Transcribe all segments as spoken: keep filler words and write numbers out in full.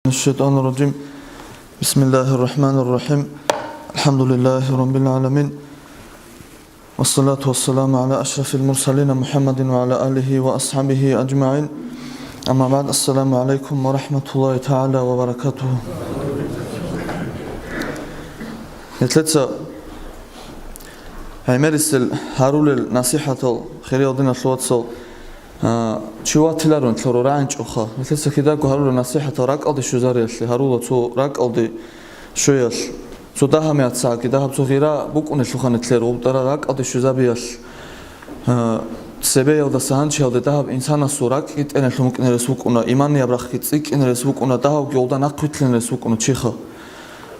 الشيطان الرجيم. بسم الله الرحمن الرحيم. الحمد لله رب العالمين. والصلاة والسلام على أشرف المرسلين محمد وعلى آله وأصحابه أجمعين. أما بعد. السلام عليكم ورحمة الله تعالى وبركاته. Нилъеца гӀемерисел гьарулел насихӀатал, хириял диналъул вацал, а, чи ватиларо нилъер рагӀинчӀоха. Нилъеца кидаго гьарулел насихӀатал ракӀалде щвезариялъе гьарула, цо ракӀалде щвеялъ, цо дагьаб мехалъги, дагьаб цо гъира букӀунелъулха нилъер, гъубтӀара ракӀалде щвезабиялъ, а, цебеялдаса гьанчиялде дагьаб инсанасул ракӀги тӀенелъун букӀинарес букӀуна, иманияб рахъги цӀикӀкӀинарес букӀуна, дагьавги гъолда нахъвилълъинарес букӀуна чиха.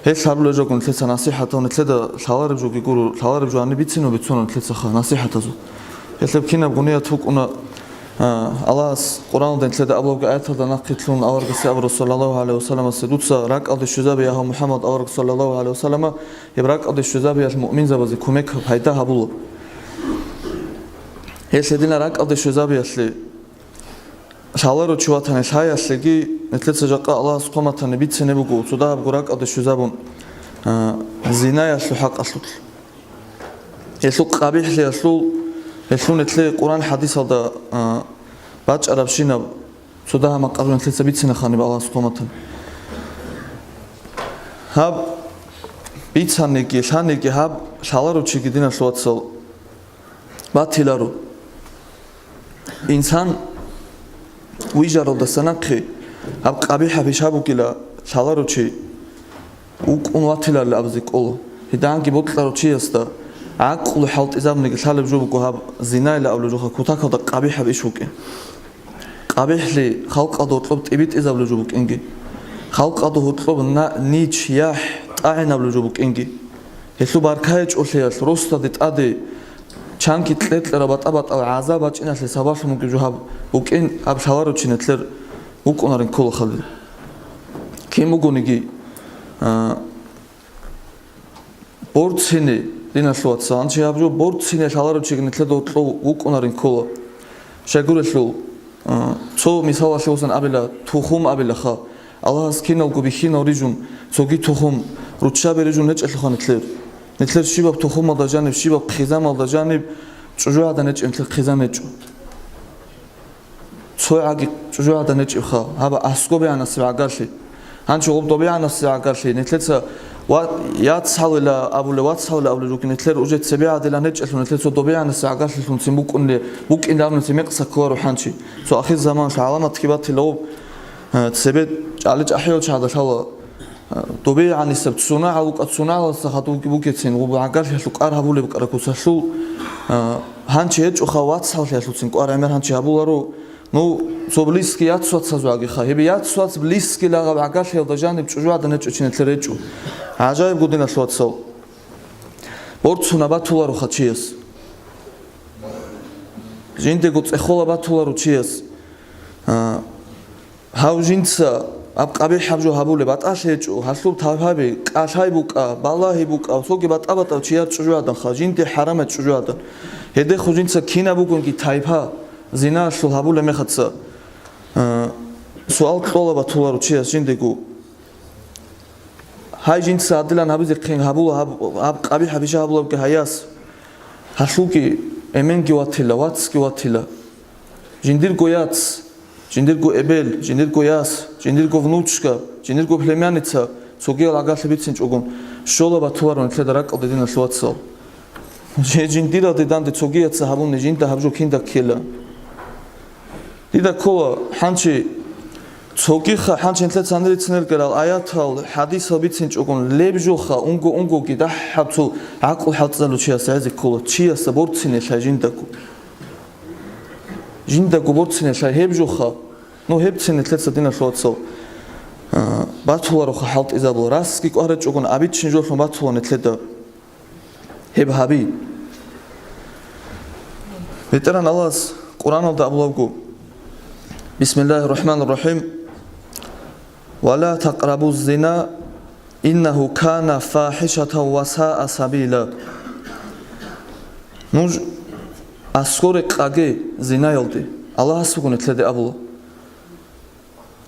Гьел гьарулел жого нилъеца насихӀатал, нилъеда лъалареб жоги гуро, лъалареб жо гьаниб бицине бицуна нилъецаха насихӀатазул. Гьелъеб кинабго ният букӀуна, а, Аллагьас Къуръаналда нилъеда абулеб аяталда нахъе лъун аварагасде абураб, саллаллагьу гӀалайгьи вассаламасе: «Дуца ракӀалде щвезабе, я гьав МухӀаммад», авараг, саллаллагьу гӀалайгьи вассалама, гьеб ракӀалде щвезабиялъ муъминзабазе кумек гьаб, пайда гьабула. Гьелъ гьединал ракӀалде щвезабиялъе лъаларо чи ватани лъаялъеги, нилъеца жакъа Аллагьас хъван батани бицине буго, цо дагьабго ракӀалде щвезабун, а, зинаялъул хӀакъалъулъ. Гьелъул къабихӀлъиялъул, гьелъул нилъее Къуръан хӀадисалда, а, бачӀарабщинаб цо дагьаб макъаб нилъеца бицина ханиб Аллагьас хъван батани. Гьаб бицаниги, лъаниги гьаб лъаларо чиги, диналъул вацал, батиларо. Инсан вижаралдаса нахъе гьаб къабихӀаб иш гьабугила лъаларо чи вукӀун ватиларила абизе кӀола. Гьединги бокьарав чиясда гӀакълу хӀалтӀизабуниги лъалеб жо буго гьаб зинайилан абулеб жоха кутакалда къабихӀаб иш букӀин. КъабихӀлъи халкъалда гьоркьоб тӀибитӀизабулеб жо букӀинги. Халкъалда гьоркьоб на-, нич, яхӀ, тӀагӀинабулеб жо букӀинги. Гьелъул баркайичӀолъиялъ росдаде тӀаде чанги кьекьараб батӀа-батӀал гӀазаб бачӀиналъе сабаблъун бугеб жо гьаб букӀин, гьаб лъаларо чи нилъер букӀунарин ккола хадуб. Кин бугониги, а, борцине, диналъул вацал, гьанже гьаб жо борцине лъаларо чиги нилъеда гьоркьов вукӀунарин ккола. Щайгурелъул, а, цо мисалалъе вусан абила, тухум абилаха. Аллагьас киналго бихьинал рижун, цоги тухум руччаби рижун гьечӀелъулха нилъер. Нилъер щибаб тухумалда жаниб, щибаб хъизамалда жаниб чӀужугӀадан гьечӀеб, нилъер хъизан гьечӀо. Цо гӀаги чӀужугӀадан гьечӀебха, гьаб аскӀоб бегӀанасеб гӀагарлъи. Гьанже гъуб добегӀанасеб гӀагарлъи, нилъеца ва-, яцалила абулеб, вацалила абулеб жуги, нилъер уже цебе гӀадилан гьечӀелъул, нилъер цо добегӀанасеб гӀагарлъилъунцин букӀунли-, букӀинабунцин мекъса кколаро хӀанчи. Цо ахир заманалъ гӀаламатги батила гъуб, э, цебе чӀали-чӀахӀиял чагӀазда лъала. Добе гӀанисаб цунагӀал вукӀа, цунагӀалдаса хадубги бугецин, гъуб гӀагарлъиялъул кӀвар гьабулеб кӀара куцалъул, а, гьанчи гьечӀоха вацаллъиялъуцин кӀвар гӀемер гьанчи гьабуларо. Ну, цо близкий яц-вацазул гӀагиха. Гьеб яц-вац близкий лагъаб гӀагарлъиялда жаниб чӀужугӀадан гьечӀо чи нилъер гьечӀо. ГӀажаиб гу, диналъул вацал. Борцунаб батулароха чияс. Жиндего цӀехолаб батуларо чияс. А, Гьав жинца аб къабихӀаб жо гьабулеб батӀалъи гьечӀо, гьалъул тавбаби, кӀалъай букӀа, балагьи букӀа, цоги батӀа-батӀав чияр чӀужугӀаданха, жинде хӀарамай чӀужугӀадан. Гьедехъо жинца кинаб бугонги тайпа зиналъул гьабулеб мехаца, а, суал кьола батуларо чияс жиндего. Гьай жинца гьадилан гьабизехъин гьабула гьаб, гьаб къабихӀаб иш гьабулабги гьаяс. Гьалъулги эменги ватила, вацги ватила. Жиндирго яц, жиндирго эбел, жиндирго яс, жиндирго внучка, жиндирго племянница цогиял гӀагарлъи бицинчӀогон, щола батуларо нилъеда ракӀалде, диналъул вацал. Жи-, жиндиралде данде цогияца гьабуни, жинда гьаб жо кинда ккела? Дида ккола, хӀанчи цогиха, хӀанчи нилъеца гьанирецин рукӀарал аятал, хӀадисал бицинчӀогон, леб жоха, унго-унгоги дагьаб цо гӀакълу хӀалтӀизабулев чияс гӀезе ккола, чиясда борцине лъай жиндаго. Жиндаго борцине лъай гьеб жоха. Ну, гьебцин нилъеца, диналъул вацал, а, батулароха хӀалтӀизабул. Расги кӀварачӀогон абичин жолъун батула нилъеда. Гьеб гьаби. БетӀергьан Аллагьас Къуръаналда абулабго: «Бисмиллагьир рахӀманир рахӀим. Ва ла такърабуз зина, иннагьу кана фахӀишатан ва саа сабила». Нуж аскоре къаге зинаялде, Аллагьас буго нилъеде абула.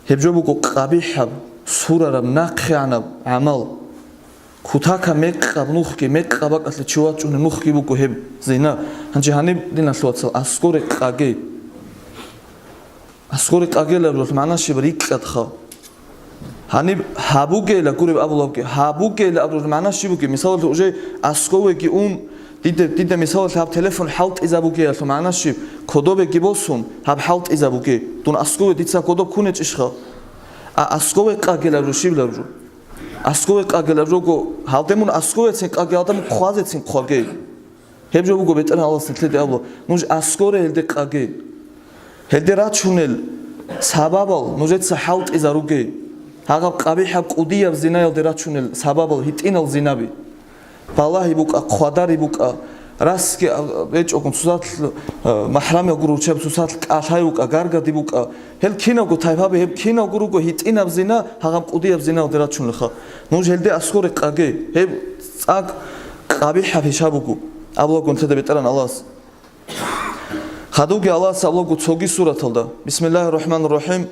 Гьеб жо буго къабихӀаб, сурараб нахъегӀанаб гӀамал. Кутака мекъаб нухги, мекъаб бакӀалъе чи вачӀунеб нухги буго гьеб зина. Гьанже гьаниб, диналъул вацал, аскоре къаге. Аскоре къагелаб жо магӀна щиб? Рикьадха. Гьаниб гьабугейила гуреб абулабги, гьабугейила абураб магӀна щиб бугеб? Мисалалъе, уже асковеги ун, дида, дида мисалалъе гьаб телефон хӀалтӀизабугеялъул магӀна щиб? Кодобеги босун, гьаб хӀалтӀизабуге. Дун аскове дица кодоб кунечӀищха? А аскове къагелаб жо щибилаб жо? Аскове къагелаб жого, гьалде мун асковецин къаге, гьалда мун хъвазецин хъваге. Гьеб жо буго БетӀергьан Аллагьас нилъеде абула, нуж аскоре гьелде къаге. Гьелде рачунел сабабал нужеца хӀалтӀизаруге. Гьагъаб къабихӀаб кӀудияб зинаялде рачунел сабабал гьитӀинал зинаби. Балагьи букӀа, хъвадари букӀа, расги, а, гьечӀогун цоцалъ, а, махӀрамияб гуро руччаби, цоцалъ кӀалъай букӀа, гаргади букӀа. Гьел киналго тайпаби, гьеб киналго руго гьитӀинаб зина, гьагъаб кӀудияб зиналде рачунелха. Нуж гьелде аскоре къаге, гьеб цӀакъ къабихӀаб гьешаб буго, абулаго нилъеда БетӀергьан Аллагьас. Хадубги Аллагьас абулаго цоги сураталда: بسم الله الرحمن الرحيم.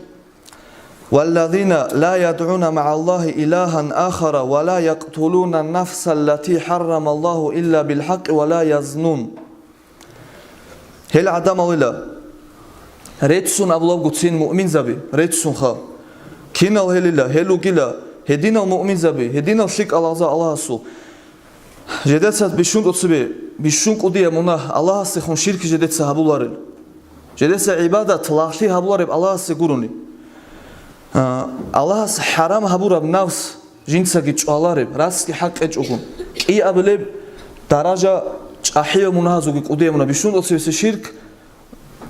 والذين لا يدعون مع الله إلها آخر ولا يقتلون النفس التي حرم الله إلا بالحق ولا يزنون. Гьел гӀадамалила реццун абулабгоцин муъминзаби, реццунха. Кинал гьелила, гьел ругила гьединал муъминзаби, гьединал лъикӀал лагъзал Аллагьасул. Жедеца бищун тӀоцебе, бищун кӀудияб мунагь, Аллагьасдехун ширк жедеца гьабуларел. Жедеца гӀибадат, лагълъи гьабулареб Аллагьасе гурони. А, Аллагьас хӀарам гьабураб нафс жинцаги чӀвалареб, расги хӀакъ гьечӀого. КӀиабилеб даража чӀахӀиял мунагьазулги кӀудияб мунагь, бищун тӀоцебесеб ширк,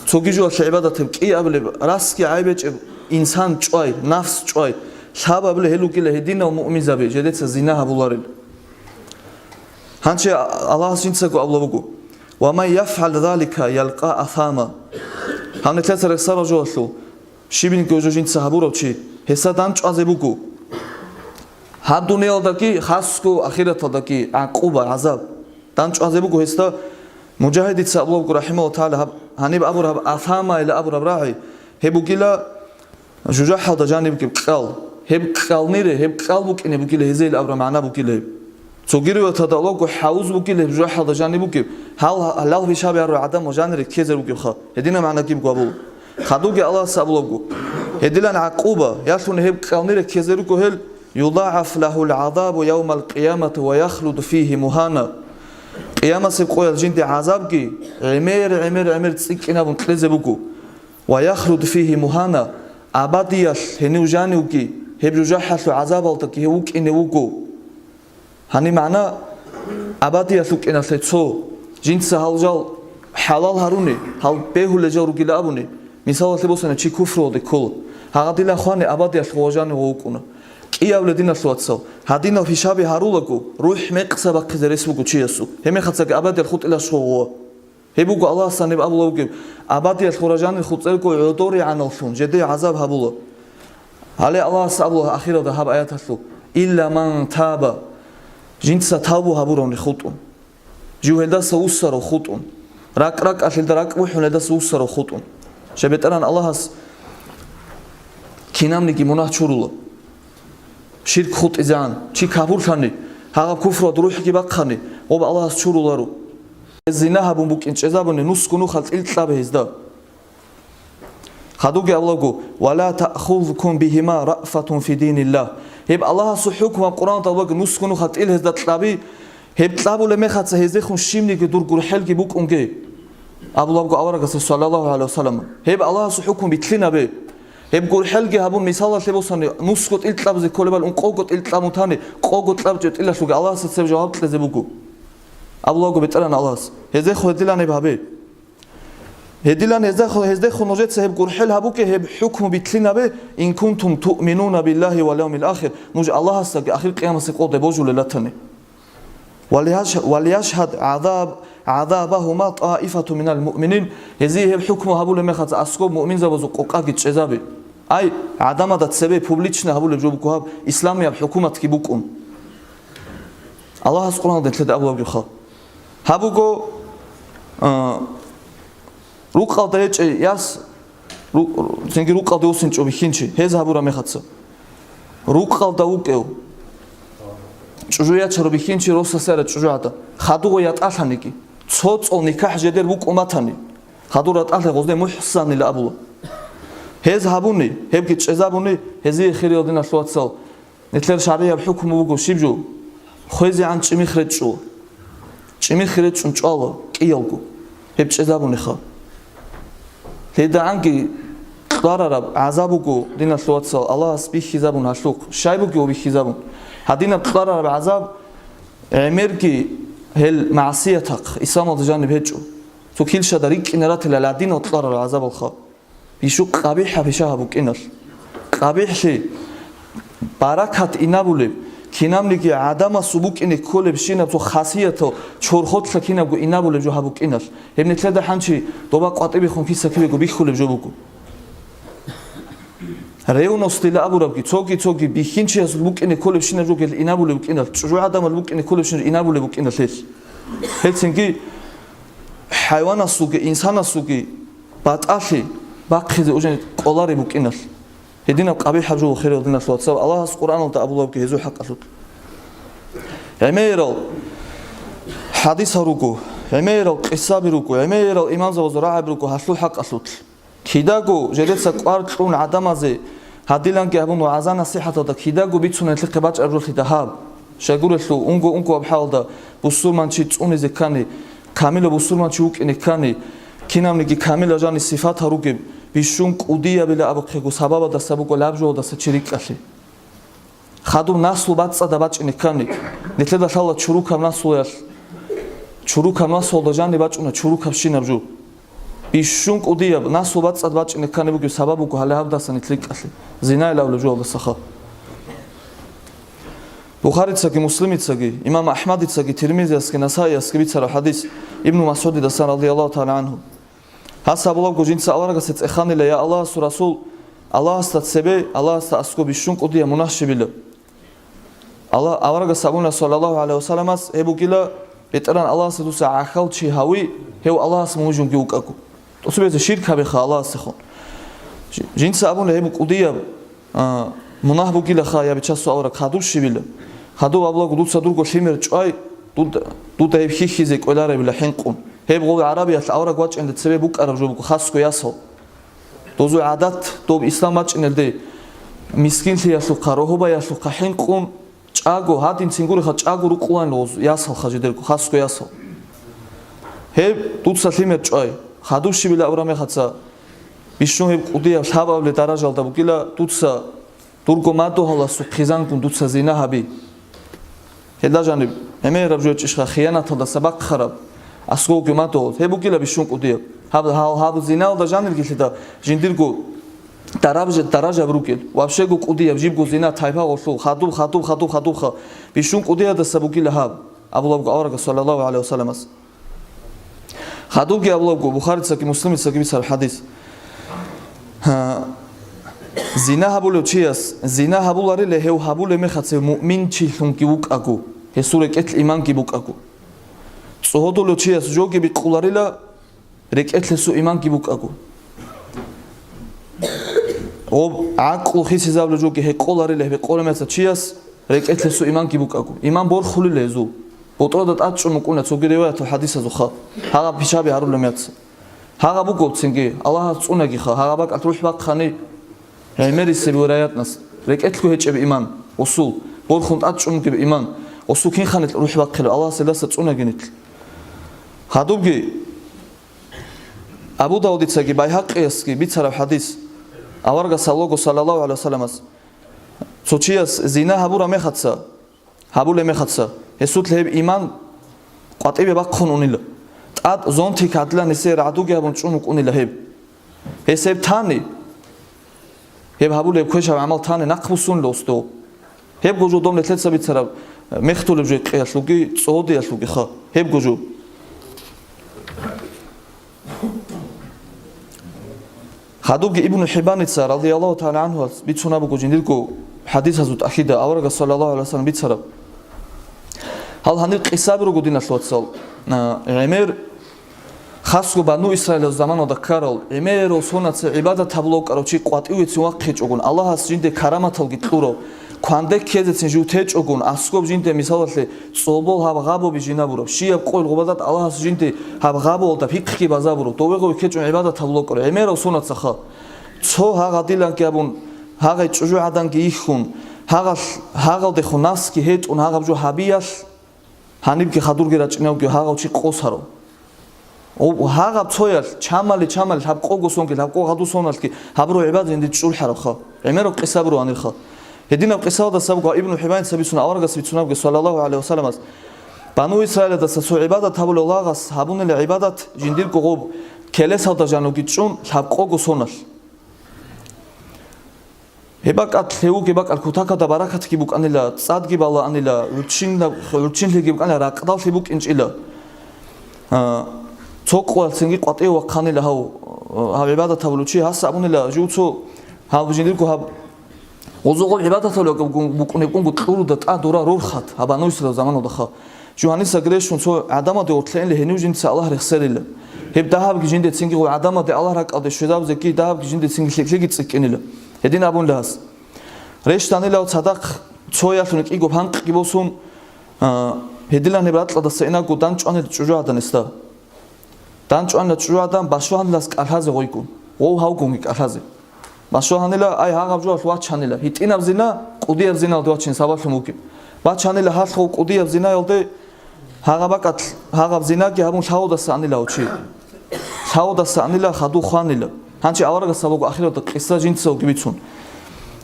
цоги жоялъе гӀибадатаб, кӀиабилеб расги гӀайб гьечӀеб инсан чӀвай, нафс чӀвай, лъабабилеб гьел ругила гьединал муъминзаби, жедеца зина гьабуларел. Гьанже Аллагьас жинцаго абула буго: ومن يفعل ذلك يلق أثاما. Гьанже лъаса рехсарал жоялъул щибниги жо жинца гьабурав чи, гьесда дандчӀвазе буго. Гьаб дуниялалдаги, хасго ахираталдаги гӀакъуба, гӀазаб. ДандчӀвазе буго гьесда. Мужагьидица абулабго, рахӀимагьуллагьу тагӀала, гьаб, гьаниб абураб асама ила абураб рагӀи, гьеб бугила жужахӀалда жаниб бугеб кьал. Гьеб кьалнире, гьеб кьал букӀине бугила гьезейил абураб магӀна бугила гьеб. Цоги риваяталда абулабго хӀавуз бугила гьеб жужахӀалда жаниб бугеб, гьал, гьалал бишаб яру гӀадамал жанире ккезе бугебха. Гьединаб магӀна буго абула. Хадубги Аллагьас абулабго: гьедилан гӀакъуба, ялъуни гьеб кьалнире ккезе руго гьел, يضاعف له العذاب يوم القيامة ويخلد فيه مهانا. Къиямасеб къоял жинде гӀазабги гӀемер, гӀемер, гӀемер цӀикӀкӀинабун кьезе буго. ويخلد فيه مهانا, абадиялъ гьенив жанивги гьеб жужахӀалъул гӀазабалдаги гьев вукӀине вуго. Гьаниб магӀна абадиялъ вукӀиналъе цо, жинца гьал жал хӀалал гьаруни, гьал бегьулел жал ругила абуни, мисалалъе босани, чи куфруялде ккола, гьагъадилан хвани абадиялъ гъов жанив гъов вукӀуна. КӀиабилеб, диналъул вацал, гьадинал пишаби гьарулаго, рухӀ мекъса бахъизе рес буго чиясул, гьебмехалцаги абадиялъ хутӀилаш гъов гъова. Гьеб буго Аллагьас гьаниб абулеб бугеб: абадиялъ гъура жанир хуцӀелго гӀодоригӀаналлъун жедее гӀазаб гьабула. Гьале Аллагьас абула ахиралда гьаб аяталъул: إلا من تاب, жинца тавбу гьабуравни хутӀун, жив гьелдаса вуссарав хутӀун, ракӀ-ракӀалъ гьелда ракӀ бухӀун гьелдаса вуссарав хутӀун. Щай, БетӀергьан Аллагьас кинабниги мунагь чурула. Ширк хутӀизегӀан, чи капурлъани, гьагъаб куфруялда рухӀги бахъани, гъоб Аллагьас чуруларо. Гьез зина гьабун букӀин чӀезабуни, нусго нухал тӀил кьабе гьезда. Хадубги абулаго: ولا تأخذكم بهما رأفة في دين الله. Гьеб Аллагьасул хӀукму гьаб Къуръаналда абулаго, нусго нухал тӀил гьезда кьаби, гьеб кьабулеб мехалца гьездехун щибниги дур гурхӀелги букӀунге. Абулабго аварагасда, саллаллагьу гӀалайгьи вассалам, гьеб Аллагьасул хӀукму битлъинабе. Гьеб гурхӀелги гьабун, мисалалъе босани, нусго тӀил кьабизе кколебали, ункъого тӀил кьабун тани, къого кьабичӀеб тӀиллалъуги Аллагьасда цебе жаваб кьезе буго. Абулаго БетӀергьан Аллагьас: гьездехун гьедилан гьеб гьабе. Гьедилан гьездехун, гьездехун нужеца гьеб гурхӀел гьабуге, гьеб хӀукму битлъинабе, إن كنتم تؤمنون بالله واليوم الآخر, нуж Аллагьасдаги ахир къиямасеб къоялда божулел ратани. وليش-, وليشهد عذاب، عذابهما طائفة من المؤمنين. Гьезие гьеб хӀукму гьабулеб мехалца аскоб муъминзабазул къокъаги чӀезаби. Ай, гӀадамазда цебе публично гьабулеб жо буго гьаб, исламияб хӀукуматги букӀун. Аллагьас Къуръаналда нилъеда абулеб гьебха. Гьаб буго, а, рукъалда гьечӀей яс, ру-, ру-, цинги рукъалде вуссинчӀо бихьинчи, гьез гьабураб мехалца. рукъалда вукӀев чӀужу ячарав бихьинчи росасера чӀужугӀадан, хадуго ятӀалъаниги, цо цӀол никахӀ жедер букӀун батани, хадур ратӀалъе гъозде мухӀсанила абула. Гьез гьабуни, гьебги чӀезабуни, гьезие, хириял диналъул вацал, нилъер шаргӀияб хӀукму буго щиб жо? ХвезегӀан чӀимих речӀчӀула. ЧӀимихъе речӀчӀун чӀвала кӀиялго, гьеб чӀезабуниха. ЛъидагӀанги кьварараб гӀазаб буго, диналъул вацал, Аллагьас бихьизабун гьалъухъ, щай бугев бихьизабун. Гьадинаб кьварараб гӀазаб гӀемерги гьел магӀсиятахъ, исламалда жаниб гьечӀо. Цо килщада рикӀкӀине ратила гьадинал кьварараб гӀазабалха. Бищун къабихӀаб иша гьаб букӀиналъ. КъабихӀлъи, баракат инабулеб, кинабниги гӀадамасул букӀине кколебщинаб цо хасиятал чорхолъа кинабго инабулеб жо гьаб букӀиналъ. Гьеб нилъеда хӀанчи доба къватӀибехун киса-кибего бихьулеб жо буго. Ревностила абурабги, цоги-цоги бихьинчиясул букӀине кколебщинаб жо гьел инабулеб букӀиналъ, чӀужугӀадамал букӀине кколебщинаб инабулеб букӀиналъ гьел. Гьелцинги хӀайванасулги, инсанасулги батӀалъи бахъизе уже кӀолареб букӀиналъ. Гьединаб къабихӀаб жо, хириял диналъул вацал, Аллагьас Къуръаналда абулебги гьезул хӀакъалъулъ. ГӀемерал хӀадисал руго, гӀемерал къисаби руго, гӀемерал имамзабазул рагӀаби руго гьалъул хӀакъалъулъ. Кидаго жидеца кӀвар кьун гӀадамазе гьадиланги гьабун, вагӀза-насихӀаталда кидаго бицун гьелъухъе бачӀараб жо лъида гьаб. Щайгурелъул, унго-унго абхӀалда бусурманчи цӀунизе ккани, камила бусурманчи вукӀине ккани, кинабниги камила жани сифатал ругеб, бищун кӀудиябила абухъего сабабалдаса буго лаб жоялдаса чи рикӀкӀалъи. Хадуб наслу бацӀцӀадаб бачӀине ккани, нилъеда лъала чурукаб наслуялъ, чурукаб наслуялда жаниб бачӀуна чурукабщинаб жо. Бищун кӀудияб наслу бацӀцӀад бачӀине ккани бугеб сабаб буго гьале гьабдаса нилъ рикӀкӀалъе, зинаялъ абулеб жоялдасаха. Бухарицаги, Муслимицаги, имам АхӀмадицаги, Тирмизиясги, Насаиясги бицараб хӀадис, Ибну МасгӀудидасан радияллагьу тагӀала гӀанхӀу. Гьас абулаго жинца аварагасе цӀеханила: «Я Аллагьасул Расул, Аллагьасда цебе, Аллагьасда аскӀоб бищун кӀудияб мунагь щибила». Аллагь, аварагас абуна, саллаллагьу гӀалайгьи вассаламас, гьеб бугила БетӀергьан Аллагьасда дуца гӀахьал чи гьави, гьев Аллагьас мунижунги вукӀаго. ТӀоцебезе ширк гьабеха Аллагьасехун. Жи-, жинца абуна гьеб кӀудияб, а, мунагь бугилаха, я Бичасул авараг, хадуб щибила. Хадуб абулаго дуца дурго лъимер чӀвай, дуда, дуда гьеб хьихьизе кӀвеларебила хӀинкъун. Гьеб гъов гӀарабиялъ авараг вачӀине цебе букӀараб жо буго, хасго ясал. Дозул гӀадат, доб ислам бачӀинелде, мискинлъиялъухъа, рогьобаялъухъа хӀинкъун чӀаго, гьадин цингуреха чӀаго рукъуланила гъоз ясалха жидерго, хасго ясал. Гьеб дуца лъимер чӀвай, хадуб щибила абураб мехаца, бищун гьеб кӀудияб лъабабилеб даражалда бугила дуца дурго мадугьаласухъ хъизангун дуца зина гьаби. Гьелда жаниб гӀемераб жо гьечӀищха хиянаталдаса бахъараб, аскӀовги мадугьал, гьеб бугила бищун кӀудияб. Гьаб, гьал, гьаб зиналда жаниргилъида жиндирго дараб-, даражаб ругел, вообще-го кӀудияб жибго зина тайпа гъолъул, хадуб, хадуб, хадуб, хадубха, бищун кӀудиядаса бугила гьаб, абулабго аварагас, саллаллагьу гӀалайгьи вассаламас. Хадубги абулабго, Бухарицаги Муслимицаги бицараб хӀадис. Гьа, зина гьабулев чияс зина гьабуларила, гьев гьабулеб мехацев муъминчилъунги вукӀаго, гьесул рекӀелъ иманги букӀаго. ЦӀогьодулев чияс жоги бикъуларила, рекӀелъ гьесул иманги букӀаго. Гъоб гӀакълу хисизабулев жоги гьекъоларила, гьекъолеб мехаца чияс рекӀелъ гьесул иманги букӀаго. Иман борхулила гьезул. БутӀрода тӀадчӀун букӀуна цоги риваятал хӀадисазухъа, гьагъаб пишаби гьарулеб мехаца. Гьагъаб бугоцинги, Аллагьас цӀунагиха, гьагъаб бакӀалъ рухӀ бахъани, гӀемерисеб вероятность, рекӀелъго гьечӀеб иман, усул, борхун тӀадчӀун бугеб иман, усул кинханилъ рухӀ бахъила, Аллагьас гьелдаса цӀунаги нилъ. Гьадубги, Абу Давудицаги Байгьакъиясги бицараб хӀадис, аварагас абулаго, саллаллагьу гӀалайгьи вассаламас, цо чияс зина гьабураб мехаца, гьабулеб мехаца, гьесулъ гьеб иман къватӀибе бахъун унила. ТӀад зонтик гӀадилан гьесие рагӀдуги гьабун чӀун вукӀунила гьеб. Гьес гьеб тани, гьеб гьабулеб квешаб гӀамал тани нахъбуссунила гьесда. Гьебго жо доб нилъеца бицараб мехтулеб жо кьеялъулги, цӀодиялъулгиха. Гьебго жо. Хадубги Ибну ХӀиббаница, радияллагьу тагӀала гӀанхӀу, бицунаб буго жиндирго хӀадисазул тӀахьида, аварагас, саллаллагьу гӀалайгьи вассалам, бицараб. Гьал гьанир къисаби руго, диналъул вацал. А, гӀемер, хасго Бану Исраилазул заманалда ккарал, гӀемерал сонаца гӀибадат гьабулев вукӀарав чи къватӀивецин вахъичӀогун, Аллагьас жинде караматалги кьурав, Кванде ккезецин жив течӀогун, аскоб жинде мисалалъе цӀолбол гьаб гъабоби жинабураб, щияб къойил гъубазат Аллагьас жинде гьаб гъаболда пихъги базабураб, дове-гъове ккечӀун гӀибадат гьабулеб кӀолеб, гӀемераб сонаца ха. Цо гьагъадиланги абун, гьагъай чӀужугӀаданги йихьун, гьагъал-, гьагъалдехун насги гьетӀун гьагъаб жо гьабиялъ, гьанибги хадурги рачӀиневги гьагъав чи къосарав. Гьаб-, гьагъаб цоял, чамали-чамали, лъабкъого сонги, лъабкъо гъадусоналъги гьабураб гӀибадат жиндир чӀулхӀарабха, гӀемераб къиса буруанирха. Гьединаб къисалдаса буго Ибну ХӀибаница бицун, аварагас бицунабги, саллаллагьу гӀалайгьи вассаламас, Бану Исраилдаса цо гӀибадат гьабулев лагъас гьабунила гӀибадат жиндирго гъоб келесалда жанивги чӀун лъабкъого соналъ. Гьеб бакӀалъ, гьев вугеб бакӀалъ кутакалда баракатги букӀанила, цӀадги балаанила, гӀурччинаб-, гӀурччинлъиги букӀанила, ракъдаллъи букӀинчӀила. А, цо къоялъ цинги къватӀиве вахъанила гьав, гьав гӀибадат гьабулев чи, гьас абунила, жив цо гьав жиндирго гьаб, гъозул гъоб гӀибадат гьабулев букӀун-, букӀунеб букӀунго кьуруда тӀад дура рорхат, гьаб Бану Исраил заманалда ха. Жугьаниса грешун цо гӀадамаде гъорлъейилла гьенив жинца Аллагь рехсерила. Гьеб дагьабги жинде цинги гъов гӀадамаде Аллагь ракӀалде щвезабизеги дагьабги жинде цинги лъикӀлъиги цӀикӀкӀинила. Гьедин абунила гьас. Рещтанила цадахъ цоялъун кӀиго панкъги босун, а, гьедилан гьеб ракьалдаса инаго данчӀванила чӀужугӀадан гьесда. ДанчӀванила чӀужугӀадан башвагьанилас кӀалъазе гъойгун, гъов гьавгунги кӀалъазе. Башвагьанила, ай, гьагъаб жоялъ вачанила, гьитӀинаб зина, кӀудияб зиналде вачин сабаблъун вугеб. Вачанила гьалъ гъов кӀудияб зинаялде, гьагъаб бакӀалъ, гьагъаб зинаги гьабун лъавудаса анила гьав чи. Лъавудаса анила, хаду хванила. Гьанчи аварагас гьабуго ахиралда къиса жинцаги бицун.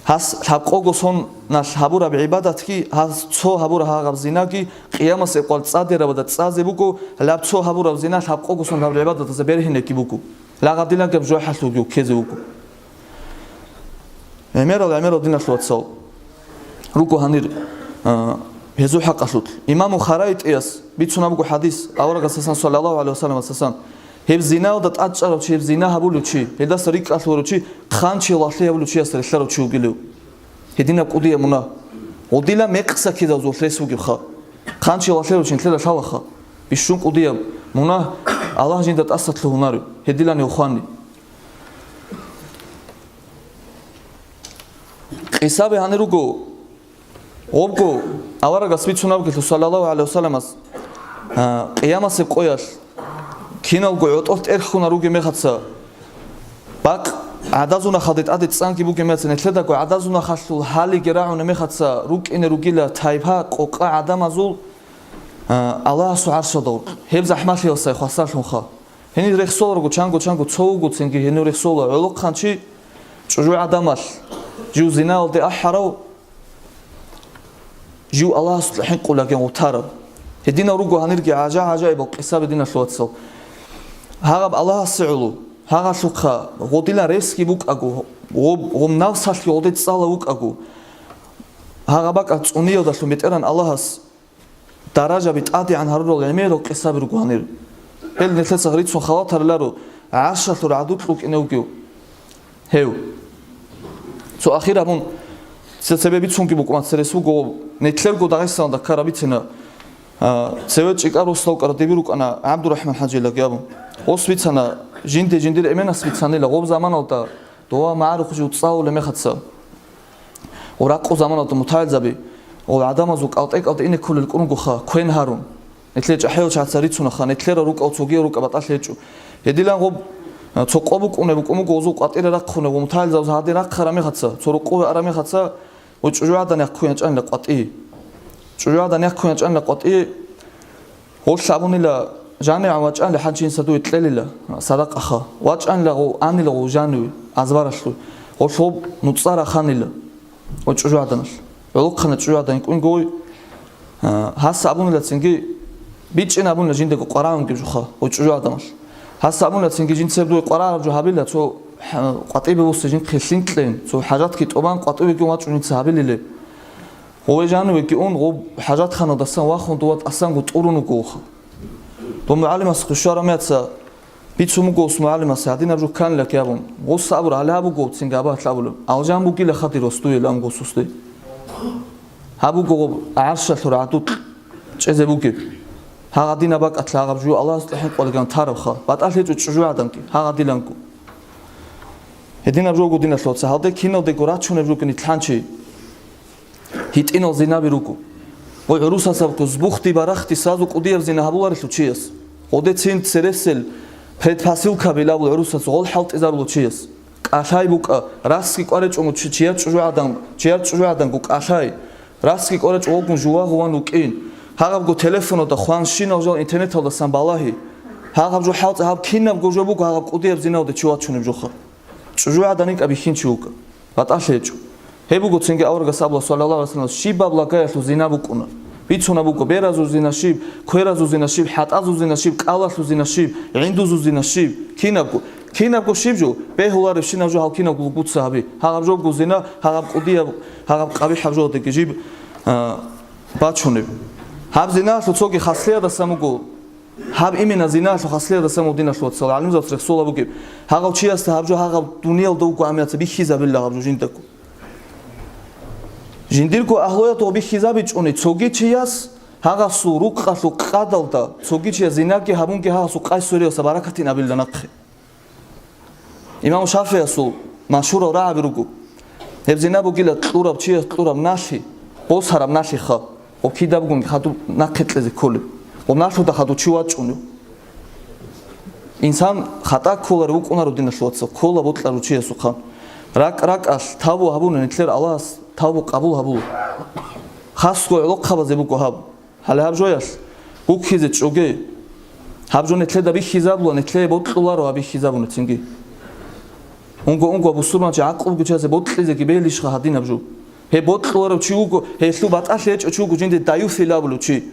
Гьас лъабкъого соналъ гьабураб гӀибадатги, гьас цо гьабураб гьагъаб зинаги, къиямасеб къоялъ цӀадирабада цӀазе буго, гьалаб цо гьабураб зина лъабкъого сон гьабураб гӀибадатазда бергьинеги буго. Лагъадилан гьаб жо хӀалъуги ккезе вуго. ГӀемерал, гӀемерал диналъул вацал, руго гьанир, а, гьезул хӀакъалъулъ. Имаму Хараитияс бицунаб буго хӀадис, аварагасасан, саллаллагьу гӀалайгьи вассаламасасан, гьеб зиналда тӀадчӀарав чи, гьеб зина гьабулев чи, гьелдаса рикӀкӀалъугьарав чи, хъанчиял лагълъи гьабулев чиясда релълъарав чи вугилев. Гьединаб кӀудияб мунагь. Гъодилан мекъса ккезазул рес бугебха. Хъанчиял лагълъи гьабулев чи нилъеда лъалаха. Бищун кӀудияб мунагь Аллагь жинда тӀаса лъугьунарев, гьедилан гьев хвани. Къисаби гьанир руго, гъобго аварагас бицунабгилъу, саллаллагьу гӀалайгьи вассаламас, а, къиямасеб къоялъ киналго гӀотӀолъ тӀерхьуна ругеб мехаца, бакъ гӀадазул нахалде тӀаде цӀанги бугеб мехаца, нилъедаго гӀадазул нахалъул гьалиги рагӀуна мехаца рукӀине ругила тайпа къокъа гӀадамазул, а, Аллагьасул гӀаршалда гъоркь. Гьеб захӀмалъиялсай хвасарлъунха. Гьенир рехсоларго чанго-чанго цо вугоцинги гьенив рехсола гӀолохъанчи, чӀужугӀадамалъ, жив зинаялде ахӀарав, жив Аллагьасул хӀинкъулаги гъутараб. Гьединал руго гьанирги гӀажа-гӀажаибал къисаби, диналъул вацал. Гьагъаб Аллагьасе гӀоло, гьагъалъухъа гъодилан ресги букӀаго, гъоб-, гъом навсалъги гъоде цӀала вукӀаго, гьагъаб бакӀа цӀуниялдалъун БетӀергьан Аллагьас даражаби тӀадегӀан гьарурал гӀемерал къисаби руго гьанир. Гьел нилъеца гърицун халатариларо, гӀаршалъур гӀадукь вукӀине вугев гьев. Цо ахир абун, цебе бицунги букӀун церес вуго, нилъерго Дагъистаналда ккараб бицина, а, цеве ЧӀикӀар росдал ккараб диби рукӀана ГӀабдурахӀман ХӀажилаги абун. Гъос бицана, жинде жиндир эменас бицанила гъоб заманалда дова магӀарухъ жив цӀалулеб мехаца. Гъо ракъу заманалда мутагӀилзаби гъо гӀадамазул кӀалтӀе-кӀалтӀе ине кколел кӀунгуха, квен гьарун. Нилъер чӀахӀиял чагӀаца рицунаха, нилъерал рукӀал цогиял рукӀа батӀалъи гьечӀо. Гьедилан гъоб, а, цо къо букӀунеб букӀун буго гъозул къватӀире рахъунеб, мутагӀилзабаз гьадин рахъараб мехаца, цо рукъове араб мехаца, гъо чӀужугӀадан яхъун ячӀанила къватӀи. ЧӀужугӀадан яхъун ячӀанила къватӀи. Гъолъ абунила, жанивгӀан вачӀанила хӀанчи инса дуе кьелила садакъаха. ВачӀанила гъов, анила гъов жаниве, азбаралъув. Гъолъ гъоб нуцӀа раханила гъо чӀужугӀаданалъ. ГӀолохъана чӀужугӀадан кӀунговой. А, гьас абунила цинги, бичӀчӀин абунила жиндаго къварагӀунгиб жуха гъо чӀужугӀаданалъ. Гьас абунила цинги, жинца гьеб дуе къварагӀараб жо гьабила, цо хӀа-, къватӀибе бусе жинхъе лъинкьен, цо хӀажатги тӀубан къватӀивеги вачӀун жинца гьабилилеб. Гъове жанивеги ун, гъоб хӀажатханалдасан вахун дова тӀасанго тӀурун вугоха. Дов мугӀалимас хъущараб меца бицун буго ус мугӀалимас гьадинаб жо кканилаки абун. Гъос абур гьале гьаб буго цинги абагьлъи абулеб. Алжан бугила хадир ос дуе ламго сусде. Гьаб буго гъоб гӀаршалъур гӀадукь чӀезе бугеб. Гьагъадинаб бакӀалъа гьагъаб жо Аллагьасда хӀинкъулаган тарабха. БатӀалъи гьечӀо чӀужугӀаданги, гьагъадиланго. Гьединаб жо буго, диналъул вацал, гьалде киналдего рачунеб жо гьечӀо нилъанчи. ГьитӀинал зинаби руго. Гъой гӀурусасабго збухди барахди сразу кӀудияб зина гьабуларелъул чияс. Гъодецин цересел предпосылкаби лабул гӀурусас гъол хӀалтӀизарулев чияс. КӀалъай букӀа, расги кӀваричӀого чи-, чияр чӀужугӀадан, чияр чӀужугӀаданго кӀалъай. Расги кӀваричӀого вугун жувагьу ван вукӀин. Гьагъабго телефонода хванщинал жал интернеталдасан балагьи. Гьагъаб жо хӀалтӀи гьаб кинабго жо буго гьагъаб кӀудияб зиналде чи вачунеб жоха. ЧӀужугӀадан йикӀа бихьинчи вукӀа. БатӀалъи гьечӀо. Гьеб буго цинги аварагас абула, саллаллагьу гӀалайгьи вассалам, щибаб лагаялъул зина букӀуна. Бицунаб буго беразул зина щиб, кверазул зина щиб, хӀатӀазул зина щиб, кӀалалъул зина щиб, гӀиндузул зина щиб, кинабго. Кинабго щиб жо? Бегьуларебщинаб жо гьал кинабго бугоца гьаби. Гьагъаб жобго зина, гьагъаб кӀудияб, гьагъаб къабихӀаб жо гьадеги жиб, а, бачунеб. Гьаб зиналъул цоги хаслиядасан буго. Гьаб имина зиналъул хаслиядасан буго, диналъул вацал, гӀалимзабаз рехсола бугеб. Гьагъав чиясда гьаб жо гьагъаб дуниялда вуго гӀамияца бихьизабила гьаб жо жиндаго. Жиндирго агьлуялда бихьизабичӀони цоги чияс гьагъасул рукъалъул къадалда, цоги чияс зинаги гьабунги гьагъасул къайсуриялса баракатин абилда нахъе. Имам ШафигӀиясул машгьурал рагӀаби руго. Гьеб зина бугила кьураб чияс кьураб налъи, босараб налъиха, гъоб кидабгун хадуб нахъе кьезе кколеб, гъоб налъуда хадув чи вачӀунев. Инсан хатӀа кколарев вукӀунаро, диналъул вацал, ккола бокьарав чиясухъан. РакӀ-ракӀалъ тавбу гьабуна нилъер Аллагьас, тавбу къабул гьабула. Хасго гӀолохъабазе буго гьаб. Гьале гьаб жоялъ гуккизе чӀоге. Гьаб жо нилъеда бихьизабула, нилъее бокьуларо гьаб бихьизабуна цинги. Унго-унго бусурманчи гӀакълу бугев чиясе бокьизеги бегьилищха гьадинаб жо? Гьеб бокьуларев чи вуго, гьелъул батӀалъи гьечӀев чи вуго жинде даюфил абулев чи.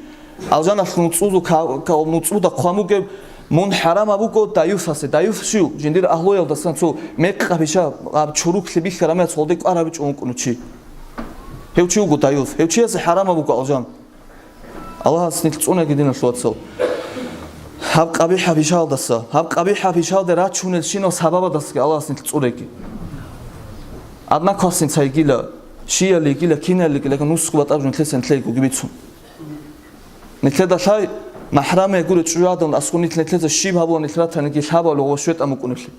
Алжаналъул нуцӀузул ка-, ка-, нуцӀуда хъван бугеб, мун хӀарамаб буго даюфасе. Даюф щив? Жиндир агьлуялдасан цо мекъаб иша, гьаб чуруклъи бихьараб мехалъ гъолде кӀвар гьабичӀого вукӀунев чи. Гьев чи вуго даюф. Гьев чиясе хӀарамаб буго алжан. Аллагьас нилъ цӀунаги, диналъул вацал. Гьаб къабихӀаб ишалдаса, гьаб къабихӀаб ишалде рачунелщинал сабабадасаги Аллагьас нилъ цӀунаги. Одноклассница йигила, щиял йигила, кинал йигила, нусго батӀаб жо нилъеца нилъеего бицун. Нилъеда лъай, махӀрамия гурев чӀужугӀадан аскӀов нилъ нилъеца щиб гьабула нилъ ратаниги лъабабилеб ва щветӀа мукӀунеблъи.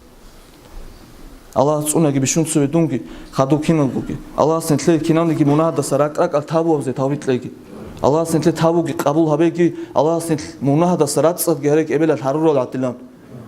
Аллагьас цӀунаги бищун цеве дунги, хадув киналгоги. Аллагьас нилъее киналниги мунагьадаса ракӀ-ракӀал тавбугьабизе тавфикъ кьеги. Аллагьас нилъее тавбуги къабул гьабеги, Аллагьас нилъ мунагьадаса рацӀцӀадги гьареги эбелалъ гьарурал гӀадилан.